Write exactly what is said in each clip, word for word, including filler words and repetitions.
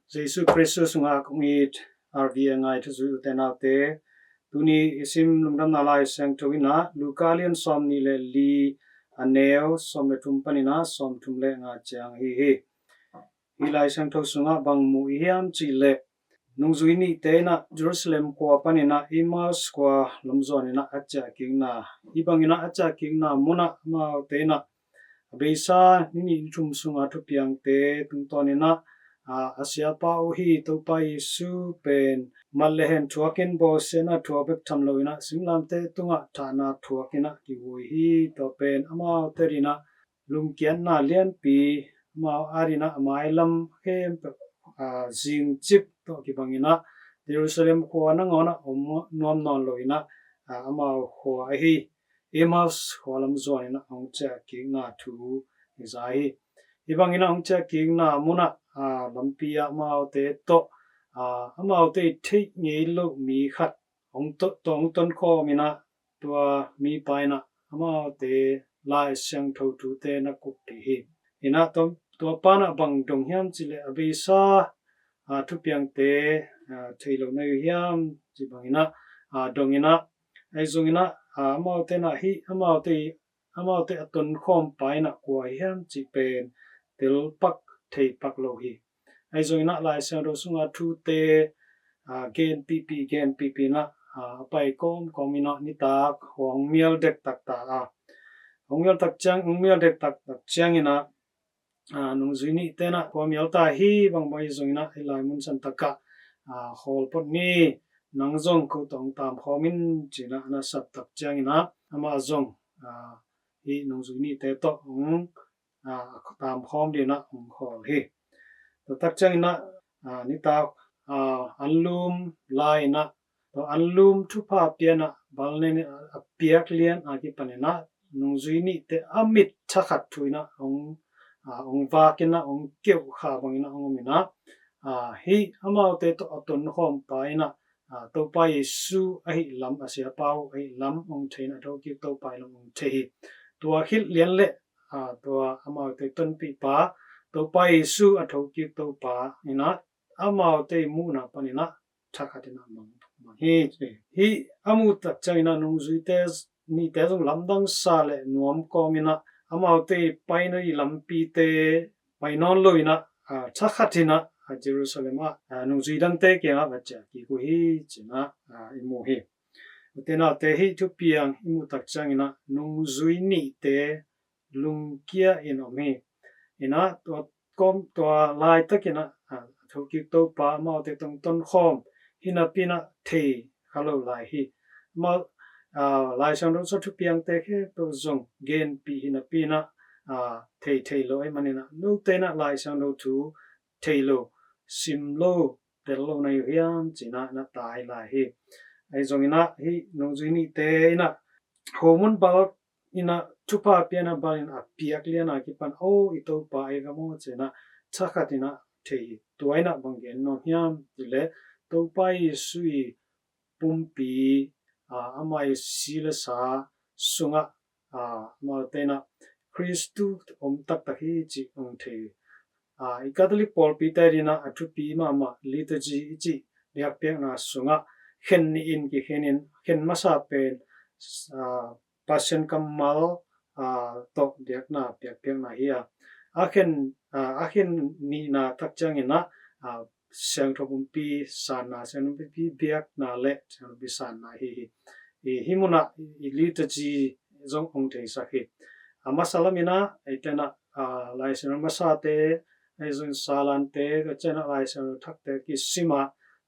Jesu Khrist sungah kong it R V A ngai thuzui ute naute, tuni i sim lungdamna Lai Siangtho in ah Luka lian sawm nih le li, a neu sawm le thum panin ah sawm thum le nga ciang ahi hi. Hih Lai Siangtho sungah bang mu i hiam cih leh, nungzui nihte in ah Jerusalem khua panin ah Emmaus khua lamzuan in ah a ciahkikna, hih bangin ah a ciahkikna munah amaute in ah a beisa ni nih ni thum sunga thupiangte tungtawn in ah, aa, a siapa uh hi Topa Jesu pen mat le hen thuakin bawlsiatna thuak bek tham lo in ah singlamteh tungah thahna thuak in ah kivui hi. Tua pen amaute ading ah lungkiatna lianpi, amau ading ah a mailam khempeuh, aa, zingcip tawh kibang in ah Jerusalem khua nangawn ah om nuam nawn lo in ah, aa, amau khua ahi Emmaus khua lamzuan in ah hong ciahkikna thu hi za hi. Hih bangin ah hong ciahkikna munah, aa, lampi ah amaute tawh, aa, amaute i theih ngei loh mi khat hong to-, tawh hong tonkhawm in ah tua mipa in ah amaute Lai Siangtho thute na kuppih hi. In ah tua, tua pa in ah bang dong hiam cih leh a beisa, aa, thupiangte, aa, thei lo na hi uh hiam cih bangin ah, aa, dong in ah, ahi zongin ah, aa, amaute in ah hih amaute, amaute a tonkhawm pa in ah kua hiam cih pen telpak theipak lo hi. Ahi zongin ah Lai Siangtho sunga thute, aa, genpihpih, genpihpih in ah, aa, a pai kawmkawm in ah nitak khua hong mial dektak ta a. Hong mial tak ciang, hong mial dektak tak ciangin ah, aa, nungzui nihte in ah khua mial ta hi bangbang hi zongin ah hih lai mun san takah, aa, khawl phot ni, nang zong ko tawh hong tamkhawm in ci in ah na sap tak ciangin ah amah zong, aa, hih nungzui nihte tawh hong, aa, tamkhawm ding in ah hong khawl hi. Tua tak ciangin ah, aa, nitak, aa, anlum lai in ah, tua anlum thupha pia in ah bal nen in a piak lian a kipan in ah nungzui nihte a mit thakhat thu in ah hong, aa, hong vak in ah hong keuh kha bangin ah hong om in ah, aa, hih amaute tawh a tonkhawm pa in ah, aa, Topa Jesu ahih lam, a siapa uh ahih lam hong thei in ah a thokik Topa ahih lam hong thei hi. Tua khit lian leh, aa, tua amaute tonpih pa, Topa Jesu a thokik Topa in ah amaute i muhna panin ah thakhat in ah mang, mang hi. Hih a muh tak ciangin ah nungzuite nihte zong lamdang sa le nuam kawm in ah amaute i pai na i lampite pai nawn lo in ah, aa, thakhat in ah, aa, Jerusalem ah, aa, nungzui dangte kiangah va ciah kik uh hi ci in ah, aa, i mu hi. Ute naute, hih thupiang i muh tak ciangin ah nungzui nihte lungkia in om hi. In ah tua kawm, tua laitak in ah, aa, a thokik Topa amaute tawh hong tonkhawm hi napi in ah thei kha lo lai hi. Amau, aa, Lai Siangtho sung thupiangte khempeuh zong genpih hi napi in ah, aa, thei, thei lo ahih manin ah note in ah Lai Siangtho thu thei lo, sim lo, tel lo na hi uh hiam ci in ah na tai lai hi. Ahi zongin ah hih nungzui nihte in ah khomun bal in ah thupha pia in ah bal in a piak lian a kipan, "O, i Topa ei ve maw," ci in ah thakhat in ah thei hi. Tua in ah bang gen nuam hiam cih leh Topa Jesu i pumpi, aa, ama i si le sa sungah, aa, amaute in ah Khristu om taktak hi cih hong thei hi. Aa, i Catholic pawlpite ading ah a thupi mahmah liturgy i cih biakpiakna sungah khen nih in kikhen in, khen masa pen, aa, Pasian kammal, aa, tawh biakna, biakpiakna hi a. A khen, aa, a khen nihna tak ciangin ah, aa, Siangtho Pumpi sanna, Siangtho Pumpi biakna le Siangtho Pumpi sanna hi hi. Hih munah i liturgy zong hong theisak hi. A masa lamin ah, eite in ah, aa, Lai Siangtho masate, ahi zong Salante, tua ciangin ah Lai Siangtho thakte kisim a,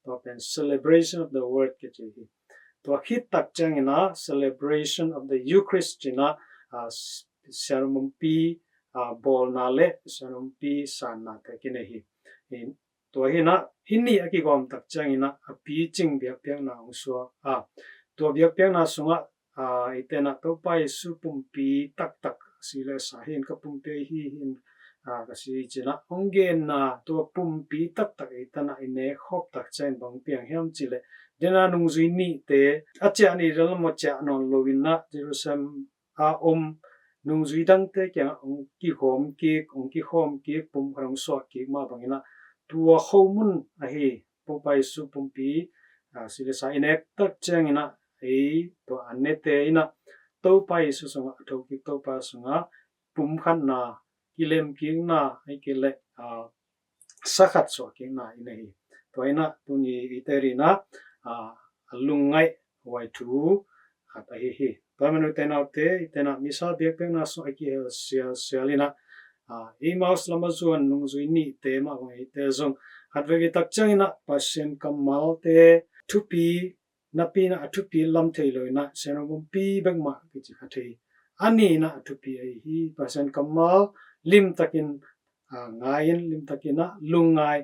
tua pen celebration of the word kici hi. Tua khit tak ciangin ah celebration of the Eucharist ci in ah, aa, Siangtho Pumpi, aa, bawlna le Siangtho Pumpi sannate kinei hi. Tua hi in ah hih nih a kigawm tak ciangin ah a picing biakpiakna hong suak a, tua biakpiakna sungah, aa, eite in ah Topa Jesu pumpi taktak, si le sa hi in, ka pumpi ahi hi in, aa, ka si hi ci in ah hong genna tua pumpi taktak eite in ah i nek khawm tak ciangin bang piang hiam cih leh, den a nungzui nihte a ciah nih dan lam a ciah nawn lo in ah Jerusalem a om nungzui dangte kiangah hong kikhawm kik, hong kikhawm kik, pum khat hong suah kik mah bangin ah tua khomun ahi Topa Jesu pumpi, ah, si le sa i nek tak ciangin ah, ei tua a nete in ah Topa Jesu sungah, a thokik Topa sungah pumkhatna, kilemkikna, ahih kei leh, ah, sakhat suahkikna i nei hi. Tua in ah tuni eite in ah, ah, a lungngaih huai thu khat ahi hi. Tua man ute naute, eite in ah misa biakpiakna sungah a kihel sialsial in ah, ah, Emmaus lam a zuan nungzui nihte mah bang eite zong khatvei tak ciangin ah Pasian kammalte thupi napi in ah a thupi lam thei lo in ah sianopumpi bek mah kici kha thei. A nih in ah a thupi ahi hi. Pasian kammal limtakin, ah, ngai in, limtakin ah lungngai,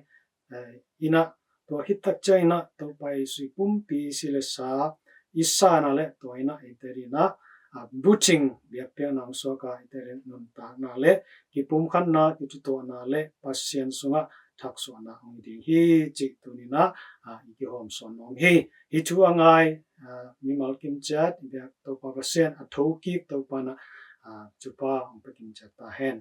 eh, in ah tua khit tak ciangin ah Topa Jesu pumpi si le sa i san ah leh tua in ah eite in ah, ah, bucing biakpiakna hong suak a, eite in nuntakna leh kipumkhatna, kithutuahna leh Pasian sungah thaksuahna hong hi ding hi cih tuni in ah, ah, i kihawmsawn nuam hi. Hih thu a ngai, ah, mimal kimciat i biak Topa Pasian, a thokik Topa in ah, ah, thupha hong pia kimciat ta hen.